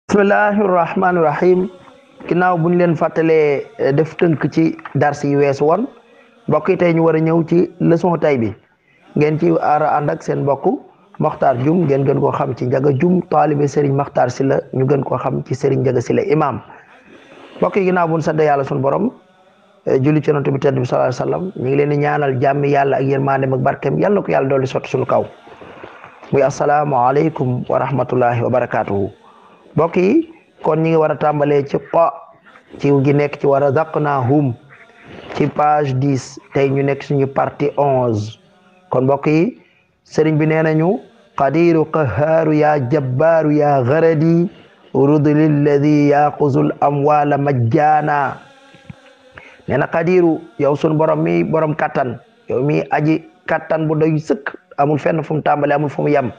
Bismillahirrahmanirrahim. Ginnaaw buñ leen fàttalee def tënk ci dars yi weesu woon mbokk yi tey ñu war a ñëw ci leçon tay bi ngeen ci aara ànd ak seen mbokk Makhtar Dioum ngeen gën koo xam ci Njaga Dioum taalibe Serigne Makhtar Sylla ñu gën koo xam ci Serigne Njaga Sylla imam mbokk yi ginnaaw buñ sant yàlla suñu borom julli ci yonent bi tedd bi sallallahu alayhi wasallam ñu ngi leen di ñaanal jàmmi yàlla ak yërmandem ak barkeem yàlla ko yàlla dolli sotti suñu kaw muy assalaamu aleykum wa rahmatullahi wa barakatuhu mbokk yi kon ñi ngi war a tàmbalee ci qa ci gi nekk ci war a zaqnahum ci page 10 tey ñu nekk suñu partie 11 kon mbokk yi sëriñ bi nee nañu qadiru qahaaru ya jabbaaru ya gharadi urud lilladi yaquzul amwala majjana nee na qadiru yow sun borom mi borom kattan yow mi aji kattan bu doy sëkk amul fenn fu mu tàmbale amul fu mu yem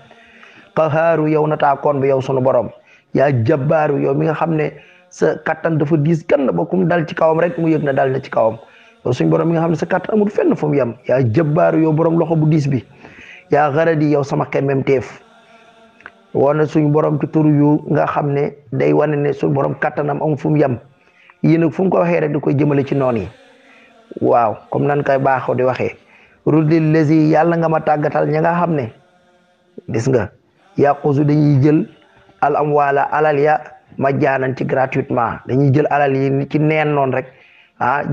qahaaru yow nataa kon bi yow sunu borom yaa jabbaaru yow mi nga xam ne sa kattan dafa diis gann ba kum dal ci kawam rek mu yëg na dal na ci kawam yow suñ borom mi nga xam ne sa kattan amul fenn fu mu yem yaa jabbaaru yow borom loxo bu diis bi yaa garadi yow sama xemmem teef wane suñ borom ci turu yu nga xam ne day wane ne suñ borom kattanam amul fu mu yem yii nag fu mu ko waxee rek da koy jëmale ci noon yi waaw comme nan koy baaxoo di waxee rudil lazi yàlla nga ma tàggatal ña nga xam ne gis nga yaqusu dañuy jël al amwala alal ya majjaanan ci gratuitement dañuy jël alal yi ci neen noonu rek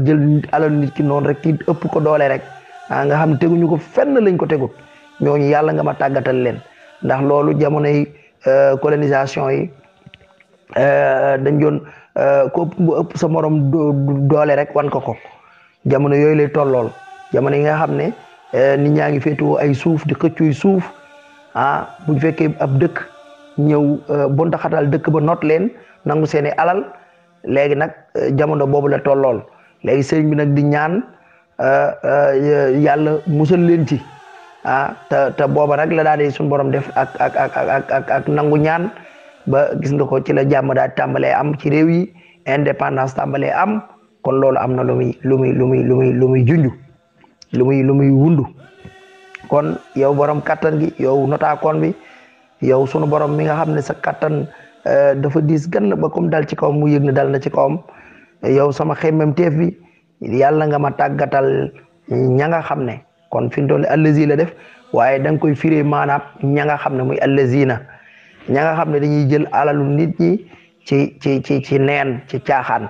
jël alal nit ki noonu rek ci ëpp ko doole rek nga xam ne teguñu ko fenn lañ ko tegut ñooñu yàlla nga ma tàggatal leen ndax loolu jamonoy colonisation yi dañ doon ko ëpp sa morom doole rek wan ko jamono yooyu lay tollool jamono yi nga xam ne nit ñaa ngi féetewoo ay suuf di xëccuy suuf buñ fekkee ab dëkk ñëw bonta xatal dëkk ba not leen nangu seeni alal léegi nag jamono boobu la tollool léegi sëriñ bi nag di ñaan yàlla musal leen ci te booba nag la daal di suñu borom def ak nangu ñaan ba gis nga ko ci la jàmm daal tàmbalee am ci réew yi indépendance tàmbalee am kon loolu am na lu muy junju lu muy wundu kon yow borom kattan gi yow notaakoon bi yow sunu borom mi nga xam ne sa kattan dafa diis gann ba comme dal ci kawam mu yëg ne dal na ci kawam yow sama xemmem teef bi yàlla nga ma tàggatal ña nga xam ne kon fi mu toll allazi la def waaye da nga koy firee maanaam ña nga xam ne muy allazina ña nga xam ne dañuy jël alalu nit ñi ci neen ci caaxaan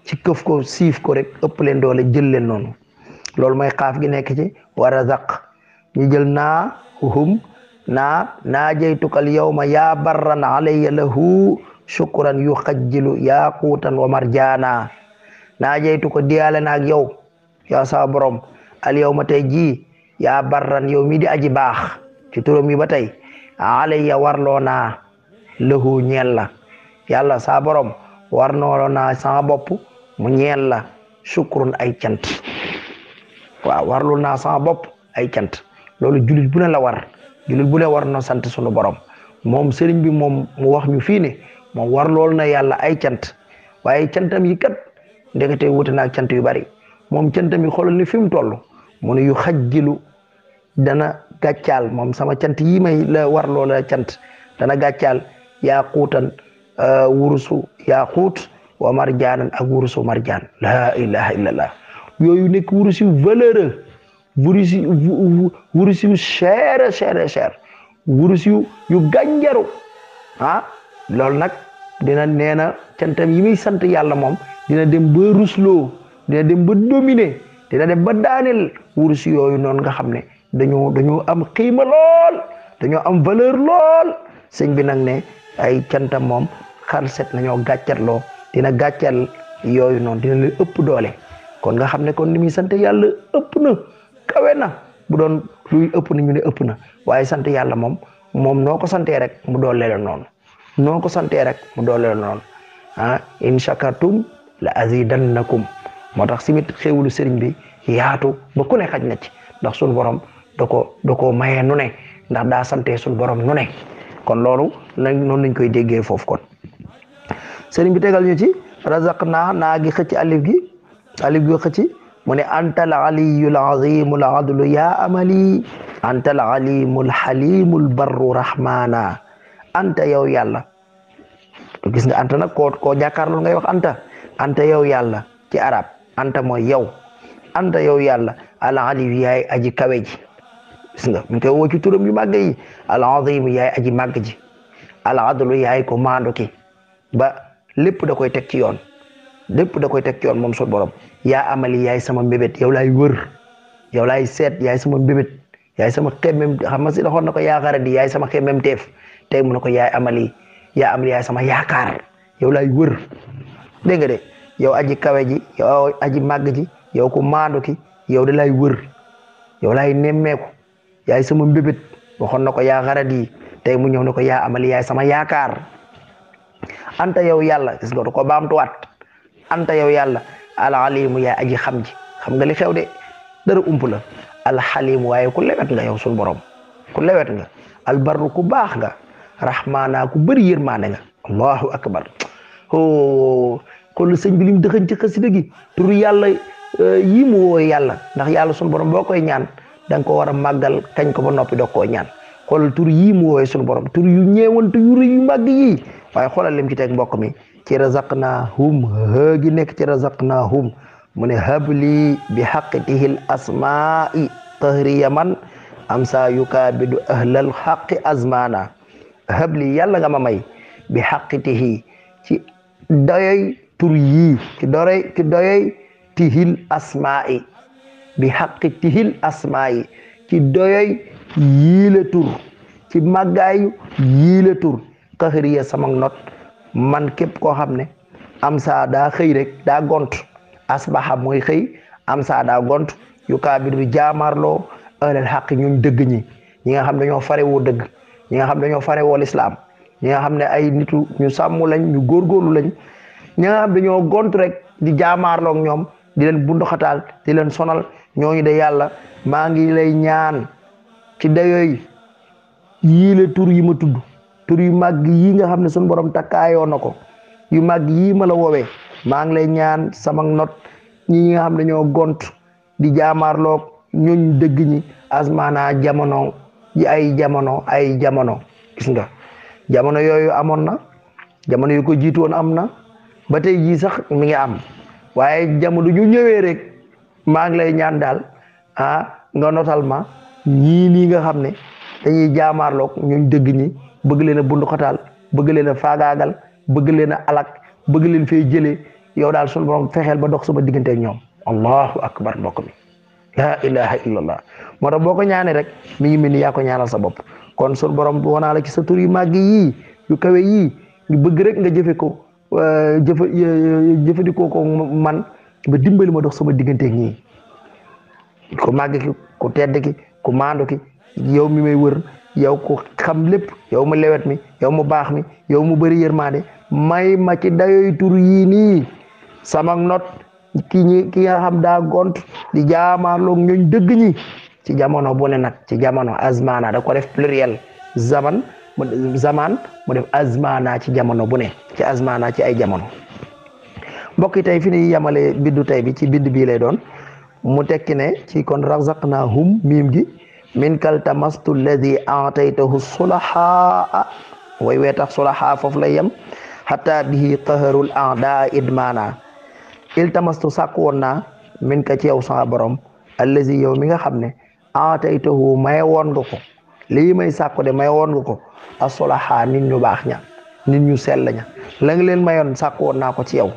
ci këf ko siif ko rek ëpp leen doole jël leen noonu loolu mooy xaaf gi nekk ci wa razaq ñu jël hum naajaytukal yawma yaa barran alayya lahu shukran yu xajjilu yaquutan wa marjaana naajaytu ko diyaale naag yow yaa sa borom al yawma tey jii yaa barran yow mi di aji baax ci turam yi ba tey alayya warloo naa lahu ñeel la yàlla sa borom warloo naa sama bopp mu ñeel la shukrun ay cant waaw warlu naa sama bopp ay cant loolu julit bu ne la war jullit bu ne war na sant sunu borom moom sëriñ bi moom mu wax ñu fii ne moom war lool na yàlla ay cant waaye cantam yi kat ndekete wute na ak cant yu bari moom cantam yi xoolal ni fi mu toll mu ne yu xajjilu dana gàccaal moom sama cant yi may la war loola cant dana gàccaal yaaquutan wurusu yaaquut wa marjaanan ak wurusu marjaan la ilaha illallah yooyu nekk wurus yu valeur wurus yu cher wurus yu gànjaru loolu nag dina neena cantam yi muy sant yàlla moom dina dem ba rusloo dina dem ba dominer dina dem ba daaneel wurus yooyu noonu nga xam ne dañoo am xiima lool dañoo am valeur lool sëñ bi nag ne ay cantam moom xar set nañoo gàccatloo dina gàccal yooyu noonu dina leen ëpp doole kon nga xam ne kon ni muy sant yàlla ëpp na kawe na bu doon luy ëpp na ñu ne ëpp na waaye sant yàlla moom noo ko santee rek mu doole la noonu noo ko santee rek mu doole la noonu in shakartum la azidannakum moo tax simit xéewulu sëriñ bi yaatu ba ku ne xaj na ci ndax suñu borom da ko mayee nu ne ndax daa santee suñu borom nu ne kon loolu noonu lañ koy déggee foofu kon sëriñ bi tegal ñu ci razaq naa gi xëcc alif gi xëcc mu ne antal aliyul azimul adlu ya amali antal alimul halimul barru rahmana anta yow yàlla gis nga anta nag koo jàkkaarloo ngay wax anta yow yàlla ci arab anta mooy yow anta yow yàlla al ali yaay aji kawe ji gis nga mi ngi koy woo ci turam yu màgg yi al azim yaay aji màgg ji al adlu yaay ko maandu ki ba lépp da koy teg ci yoon lépp da koy teg ci yoon moom sunu borom yaa amali yaay sama mbébét yow laay wër yow laay seet yaay sama mbébét yaay sama xemmem xam nga si waxoon na ko yaakaar di yaay sama xemmem teef tey mu ne ko yaay amali yaay sama yaakaar yow laay wër dégg nga de yow aji kawe ji yow aji màgg ji yow ko maandu ki yow da laay wër yow laay nemmeeku yaay sama mbébét waxoon na ko yaakaar di tey mu ñëw ne ko yaa amali yaay sama yaakaar anta yow yàlla gis nga ko baamtuwaat anta yow yàlla al alimu yaay aji xam ji xam nga li xew de dara ump la al xalimu waaye ku lewet nga yow sun borom ku lewet nga al barru ku baax nga rahmaana ku bëri yërmaane nga allahu akbar kon sëñ bi lim dëxëñ ci xasida gi tur yàlla yi mu woo yàlla ndax yàlla sun borom boo koy ñaan da nga ko war a màggal kañ ko ba noppi doo koo ñaan xoolal tur yii mu woowee sun borom tur yu ñeewante yu rëy yu màgg yii waaye xoolal lim ci teg mbokk mi ci razaqnahum gi nekk ci razaqnahum mu ne habli bi xaqitihil asmaai tahriya man am saa yukaabidu ahlal xaqi azmana habli yàlla nga ma may bi xaqitihi ci doyoy tur yii ci doyoy tihil asmaai bi xaqitihil asmaai ci doyoy yii la tur ci màggaayu yii la tur tahriya sama not man képp koo xam ne am saa daa xëy rek daa gont asbaha mooy xëy am saa daa gont yu kaabidu jaamarloo ahlal xaq ñun dëgg ñi nga xam dañoo fare woo dëgg ñi nga xam dañoo fare woo lislaam ñi nga xam ne ay nitu ñu sàmm lañ ñu góorgóorlu lañ ñi nga xam dañoo gont rek di jaamaarloog ñoom di leen bunduxataal di leen sonal ñooñu de yàlla maa ngi lay ñaan ci dayooy yii la tur yi ma tudd tur yu màgg yii nga xam ne suñu borom takkaayoo na ko yu màgg yii ma la woowee maa ngi lay ñaan sama not ñi nga xam ne ñoo gont di jaamaarloog ñooñ dëgg ñi asmaana jamono yi ay jamono gis nga jamono yooyu amoon na jamono yu ko jiitu woon am na ba tey jii sax mi ngi am waaye jamono ñu ñëwee rek maa ngi lay ñaan daal nga notal ma ñii nii nga xam ne dañuy jaamaarloog ñooñ dëgg ñi bëgg leen a bunduxataal bëgg leen a faagaagal bëgg leen a alak bëgg leen fee jëlee yow daal sunu borom fexeel ba dox sama diggante ak ñoom allahu akbar mbokk mi la ilaha illallah moo tax boo ko ñaanee rek mi ngi mel ni yaa ko ñaanal sa bopp kon sunu borom wanaa la ci sa tur yu màgg yii yu kawe yii ñu bëgg rek nga jëfe ko jëfandikoo ko man ba dimbali ma dox sama diggante ak ñii ku màgg ki ku tedd ki ku maandu ki yow mi may wër yow ku xam lépp yow mu lewet mi yow mu baax mi yow mu bëri yërmaande may ma ci dayoy tur yii nii sama not ki nga xam daa gont di jaamaarloog ñooñ dëgg ñi ci jamono bu ne nag ci jamono azmana da ko def pluriel zaman mu def azmana ci jamono bu ne ci azmana ci ay jamono mbokk yi tey fi ni yamale bindu tey bi ci bind bii lay doon mu tekki ne ci kon razaqnahum miim gi min kal tamastu alladi ataytahu sulahaa way wee tax sulahaa foofu lay yem hatta bihi qaharul aada idmana il tamastu sàkk woon naa min ka ci yow sama borom allazi yow mi nga xam ne ataytahu may woon nga ko lii may sàkku de may woon nga ko asulahaa nit ñu baax ña nit ñu sell ña la nga leen mayoon sàkk woon naa ko ci yow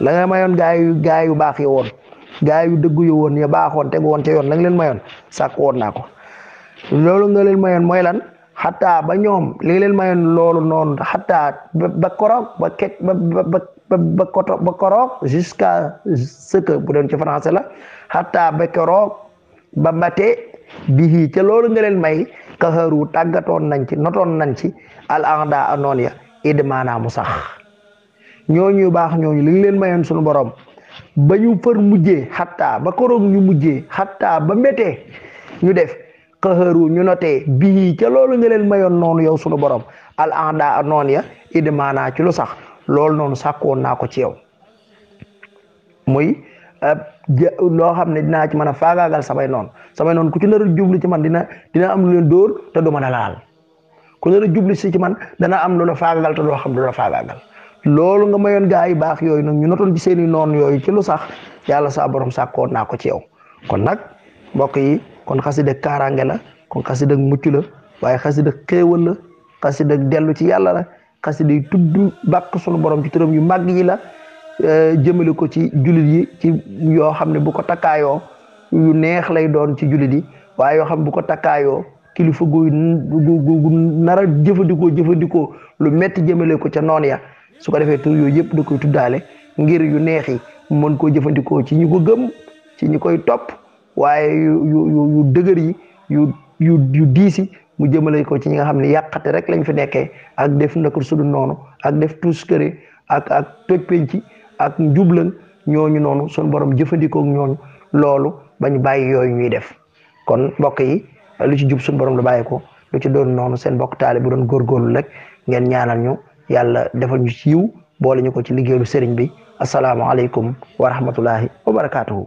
la nga mayoon gaay yu baax yi woon gaay yu dëggu yu woon ya baaxoon tegu woon ca yoon la nga leen mayoon sàkk woon naa ko loolu nga leen mayoon mooy lan xataa ba ñoom li nga leen mayoon loolu noonu xataa ba koroog ba koroog jusqu'à ce que bu doon ci français la xataa ba koroog ba mate bii ca loolu nga leen may kaxaru tàggatoon nañ ci notoon nañ ci al anda anoon ya idmaana mu sax ñooñu baax ñooñu li nga leen mayoon sunu borom ba ñu fër mujjee xataa ba koroog ñu mujjee xataa ba méttee ñu def xaxaru ñu notee bii ca loolu nga leen mayoon noonu yow sunu borom al anda noon ya idmaana ci lu sax loolu noonu sàkkoon naa ko ci yow muy loo xam ne dinaa ci mën a faagaagal samay noon ku ci nar a jublu ci man dina am lu leen dóor te du mën a laal ku nar a jubli si ci man dana am lu la faagagal te doo xam lu la faagagal loolu nga mayoon gaa yi baax yooyu nag ñu notoon ci seeni noon yooyu ci lu sax yàlla saa borom sàkkoon naa ko ci yow kon nag mbokk yi kon xasida kaaraange la kon xasida mucc la waaye xasida xéewal la xasida dellu ci yàlla la xasida yi tudd bàkk sunu borom ci turam yu màgg yi la jëmale ko ci jullit yi ci yoo xam ne bu ko takkaayoo yu neex lay doon ci jullit yi waaye yoo xam ne bu ko takkaayoo kilifa gu nar a jëfandikoo lu metti jëmale ko ca noon ya su ko defee tur yooyu yëpp da koy tuddaale ngir yu neex yi mën koo jëfandikoo ci ñi ko gëm ci ñi koy topp waaye yu dëgër yi yu diisi mu jëmale ko ci ñi nga xam ne yàqate rek lañ fi nekkee ak def ndakar sudu noonu ak def tuskëre ak toj penci ak njublan ñooñu noonu sun borom jëfandikoo ak ñooñu loolu bañ bàyyi yooyu ñuy def kon mbokk yi lu ci jub sun borom la bàyyi ko lu ci doon noonu seen mbokk taale bu doon góorgóorlu rek ngeen ñaanal ñu yàlla defal ñu ci yiw boole ñu ko ci liggéeyu sëriñ bi assalaamu aleykum wa rahmatullahi wa barakaatuhu